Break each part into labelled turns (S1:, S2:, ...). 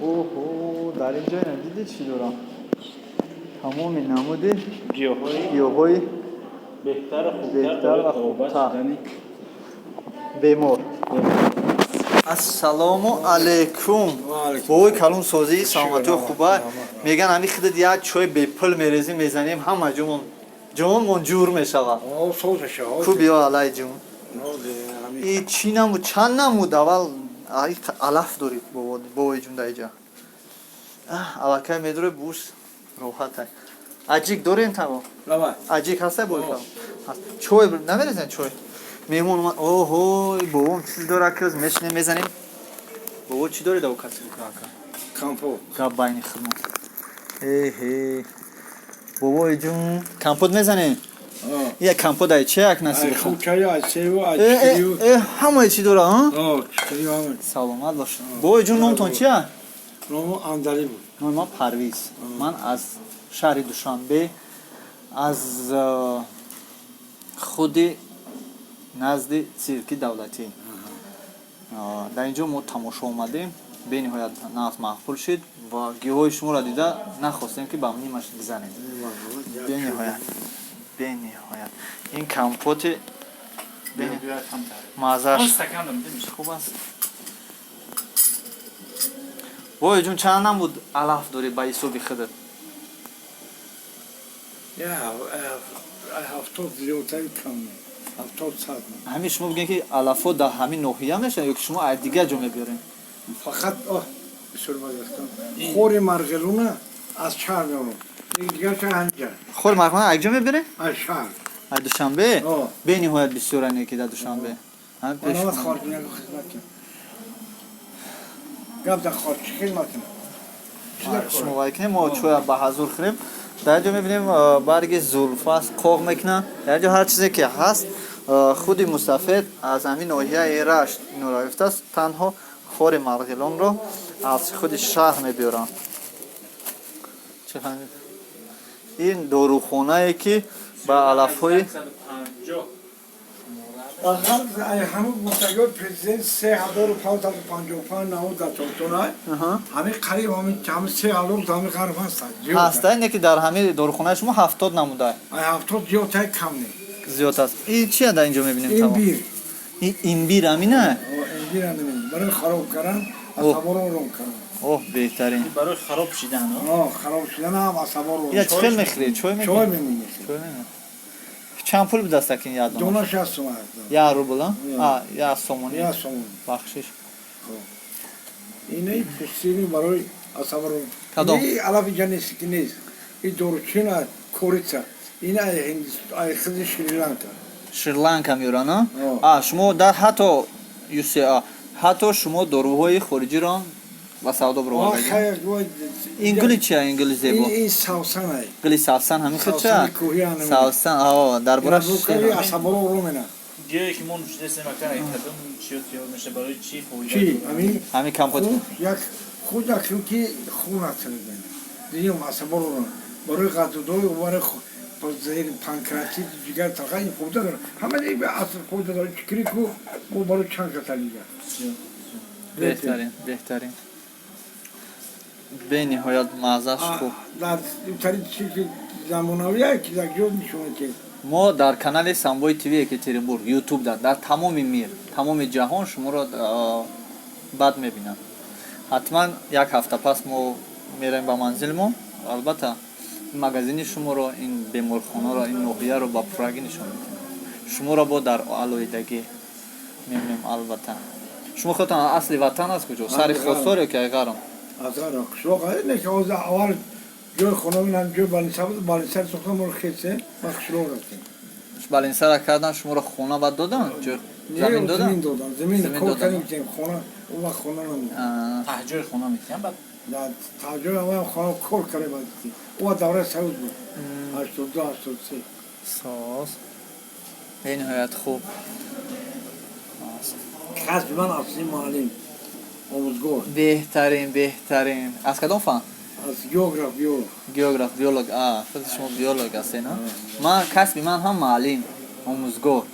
S1: Оҳо, дар ин ҷо дидӣ, чӣ дорам? Тамоми намуди
S2: гиёҳҳои
S1: гиёҳҳои
S2: беҳтару хубтар
S1: беҳтар
S2: барои
S1: ва
S2: табобат
S1: хубтар.
S2: Шудани
S1: бемор. Ассалому алайкум, бобои калон, созӣ, саломатиё, хуба? Меган, ҳами худат як чой бепул мерезӣ, мезанем, ҳама ҷумон ҷонмон ҷур мешавад. Ку, биё, алай ҷун. И чӣ намуд, чанд намуд аввал алаф доред, бобои ҷун, дар иҷа? Аллакай медоред, буш роҳатай. Аҷик дорем, тамо аҷик ҳастай, бобои калон? Чой намерезем, чой меҳмон. Оҳо, бобом чиз дора, ки мешинем, мезанем. Бобо, чӣ доред ав каси ака?
S3: Компот.
S1: Гап байни хидмат. Эҳе, бобои ҷун, компот мезанем. Я компот ай чи як насиб? Ҳамаи чӣ дора? Саломат бош, бобои ҷун. Номтон чия? Номи ман Парвиз. Ман аз шаҳри Душанбе, аз худи назди цирки давлатӣ. Дар ин ҷо мо тамошо омадем, бениҳоят нафс маъқул шид ва гиёҳҳои шуморо дида нахостем, ки ба нимаш бизанем. Бениҳоят, бениҳоят ин компоти маззаш хуб аст. Вой ҷун, чанд намуд алаф дорӣ ба ҳисоби худат?
S3: 70 зиёдтари кам, 70, 100.
S1: Ҳамин шумо бигӯед, ки алафҳо дар ҳамин ноҳия мешавад ё ки шумо аз дигар ҷо мебиёред?
S3: Фақат бисёр мазастан хори Марғилуна аз шаҳр меорам, дигар ча ҳанҷа.
S1: Хори Марғилуна аз ҷо мебиёред?
S3: Аз шаҳр.
S1: Аз Душанбе. Бениҳоят бисёране ки дар Душанбе.
S3: Хориҷинаго хизмат кунам, гап дар хориҷ хизмат кунам.
S1: Шумо вай кунем, мо чоя ба ҳазур хӯрем. Дар ин ҷо мебинем, барги зулф аст, қоғ мекунанд. Дар ин ҷо ҳар чизе ки ҳаст, худи мустафед аз ҳамин ноҳияи Рашт инро гирифтааст. Танҳо хори Марғилонро аз худи шаҳр мебиёранд. Ин дорухонае, ки ба алафҳои
S3: Ҳамун гуфтагиҳои президент, 3555 намуд дар Тоҷикистон, ҳамин қариб ҳамин 3000 ҳамин қариб ҳастанд.
S1: Ҳаста, не ки дар ҳамин дорухонаи шумо 70 намуда.
S3: 70 зиёдтай, кам не.
S1: Зиёд аст. Ин чия дар инҷо мебинем?
S3: Имбир.
S1: Ин имбир амина?
S3: Имбир амина, барои хароб кардан, асаборо ором кардан.
S1: Оҳ, беҳтарин.
S2: Барои хароб шидан.
S3: Хароб шидан ҳам асаборо.
S1: Ина чӣ хел мехӯред? Чой?
S3: Чой мемонед.
S1: Чой мемонед. Чанд пул будаст акин як дона?
S3: Дона 60 сум аст.
S1: 1 рубл, а 1 сомонӣ.
S3: 1 сомон.
S1: Бахшиш.
S3: Ини пустини барои асаборо.
S1: Кадом?
S3: Алаф инҷа нест, ки нест. И доручин, корица, ин ай хизи Шри-Ланка.
S1: Шри-Ланка меёранд? А шумо дар ҳатто юса, ҳатто шумо доруҳои хориҷиро ба савдо баровардагӣ. Ин гули чия, ин гули зебо?
S3: Ин савсан.
S1: Гули савсан ҳамин худ чия, савсан. Дар борааш.
S3: Асаборо ором мена.
S2: Гиёе ки мо нӯшидастем, акан, кадом чиё тиёр меша, барои чӣ фоида?
S3: Чи ҳамин?
S1: Ҳамин компот.
S3: Як худ ки хун аст, дуюм асаборо барои ғадудҳои, барои зери панкреатит, ҷигар талха ин фоида дорад. Ҳама асл фоида дорад. Чикри ку мо барои чанд каса дига.
S1: Беҳтарин, беҳтарин, бениҳоят маззаш хуб.
S3: Дар тари чи ки замонавия ки дар ҷо нишона ки.
S1: Мо дар канали Самбои ТВ Екатеринбург, Ютуб, дар тамоми мир, тамоми ҷаҳон шуморо бад мебинанд. Ҳатман як ҳафта пас мо меравем ба манзилмо. Албатта, ин магазини шуморо, ин беморхонаро, ин ноҳияро ба пуррагӣ нишон медиҳем. Шуморо бо дар алоҳидагӣ мемонем. Албатта, шумо худтон асли ватан аз куҷо, сари Хосор ё ки Айғаром?
S3: Аз Ғаром, қишлоқ. Не ки ҳозир аввал ҷои хона минам, ҷои балинсар буд, балинсар сохтан, моро хесе ма қишлоқ рафтем.
S1: Балинсара кардан, шуморо хона бад додан, ҷои замин додан?
S3: Замин додан, замин кор кардем, хона он вақт хона намуд.
S2: Таҳҷои хона метиҳам баъд.
S3: Таҳҷои аввал хона кор кардем, баъд он вақт давраи Союз буд, 82, 83.
S1: Соз, бениҳоят хуб.
S3: Касби ман асли муаллим, омӯзгор.
S1: Беҳтарин, беҳтарин. Аз кадом фан?
S3: Аз географ, биолог.
S1: Географ, биолог. Худи шумо биолог ҳастед? Ман, касби ман ҳам муаллим, омӯзгор,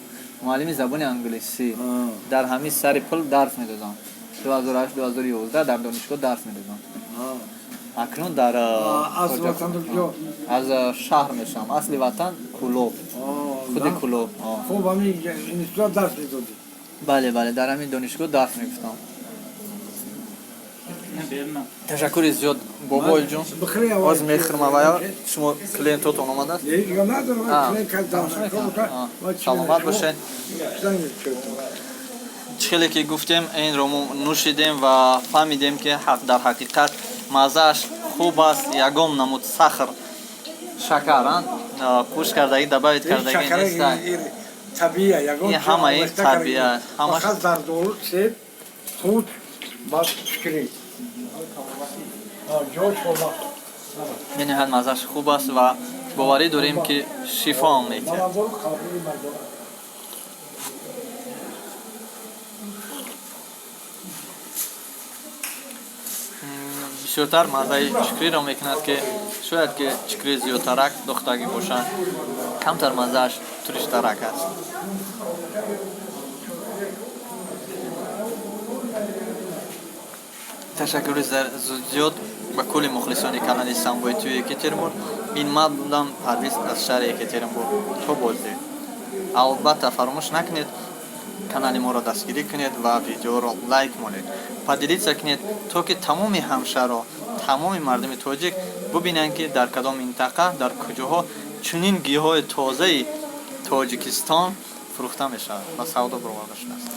S1: муаллими забони англисӣ. Дар ҳамин сари пул дарс медодам. 2008-2011 дар донишгоҳ дарс медодам. Акнун дар
S3: Аз ватан куҷо?
S1: Аз шаҳр мешавам. Асли ватан Кӯлоб. Худи Кӯлоб.
S3: Хуб, ҳамин институт дарс медодӣ?
S1: Бале, бале, дар ҳамин донишгоҳ дарс мегуфтам. Ташаккури зиёд, бобои ҷон. Боз мехӯрам авая. Шумо клиентотон омадааст? Саломат бошед. Чӣ хеле ки гуфтем, инро мо нӯшидем ва фаҳмидем, ки дар ҳақиқат маззааш хуб аст. Ягон намуд сахр, шакар кӯш кардагӣ, добавить кардагӣ неста.
S3: Табиия. Ягон
S1: Ин ҳамаи табиа.
S3: Фақат зардолу, себ, худ, баъд шукрӣ.
S1: Бениҳоят маззааш хуб аст ва боварӣ дорем, ки шифоам метиҳад. Бисёртар маззаи чукриро мекунад, ки шояд ки чукри зиёдтарак дохтагӣ бошанд, камтар маззааш туриштарак аст. Ташаккури зиёд ба кулли мухлисони канали Самбои тӯи Екатеринбург. Ин ман будам, Парвиз, аз шаҳри Екатеринбург. То боздид. Албатта, фаромӯш накунед, канали моро дастгирӣ кунед ва видеоро лайк монед, поделиться кунед, то ки тамоми ҳамшаҳро, тамоми мардуми тоҷик бубинанд, ки дар кадом минтақа, дар куҷоҳо чунин гиёҳҳои тозаи Тоҷикистон фурӯхта мешавад, ба савдо бароварда шудааст.